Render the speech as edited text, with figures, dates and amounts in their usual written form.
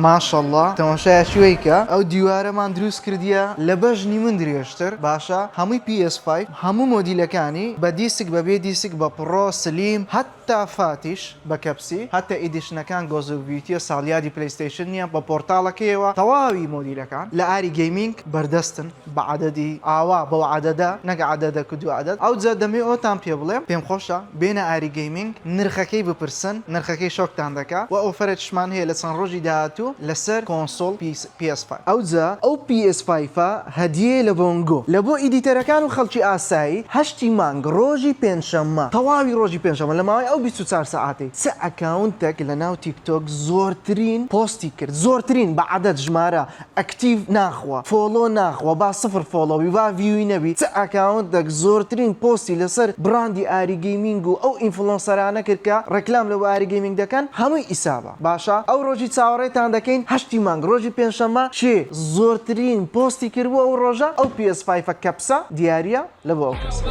ماشەڵا تەماشایەکی وەی کە ئەو دیوارەمان دروست کردیە لە بەژنی من درێژتر باشە هەمووی PS5 هەموو مۆدیلەکانی بە دیسک بە بێ دیسک بە Pro Slim هەتا Fat یش بە کەپسی هەتا edition ەکان Ghost of Beauty یە ساڵیادی PlayStation نیە بە پۆرتاڵەکەیەوە تەواوی مۆدیلەکان لە ئاری Gaming بەردەستن بە عەدەدی ئاوا بەو عەدەدە نەک عەدەدەک و دوو عەدەد ئەوجا دەمەوێ ئەوەتان پێ بڵێم پێم خۆشە بێنە ئاری Gaming نرخەکەی بپرسن نرخەکەی شۆکتان دەکا وە offer ێکیشمان هەیە لە چەند ڕۆژی داهاتوو لەسەر console PS five ئەوجا ئەو PS five ە هەدیەیە لە بۆنگۆ لە بۆ editor ەکان و خەڵکی ئاسایی هەشتی مانگ ڕۆژی پێنجشەممە تەواوی ڕۆژی پێنجشەممە لە ماوەی ئەو 24 سەعاتەی چ account ێک لە ناو تیک تۆک زۆرترین پۆستی کرد زۆرترین بە عەدەد ژمارە active ناخوا follow ناخوا با سفر follow بی با view ی نەبی چ account ێک زۆرترین پۆستی لەسەر براندی ئاری Gaming و ئەو influencer انە کرد کە ڕێکلام لە بۆ ئاری Gaming دەکەن هەمووی ئیسابە باشە ئەو ڕۆژی چاوەڕێتان دەکەین هەشتی مانگ ڕۆژی پێنجشەممە کێ زۆرترین پۆستی کردبوو ئەو ڕۆژە ئەو PS five ە کەپسە دیاریە لە بۆ ئەو کەسە.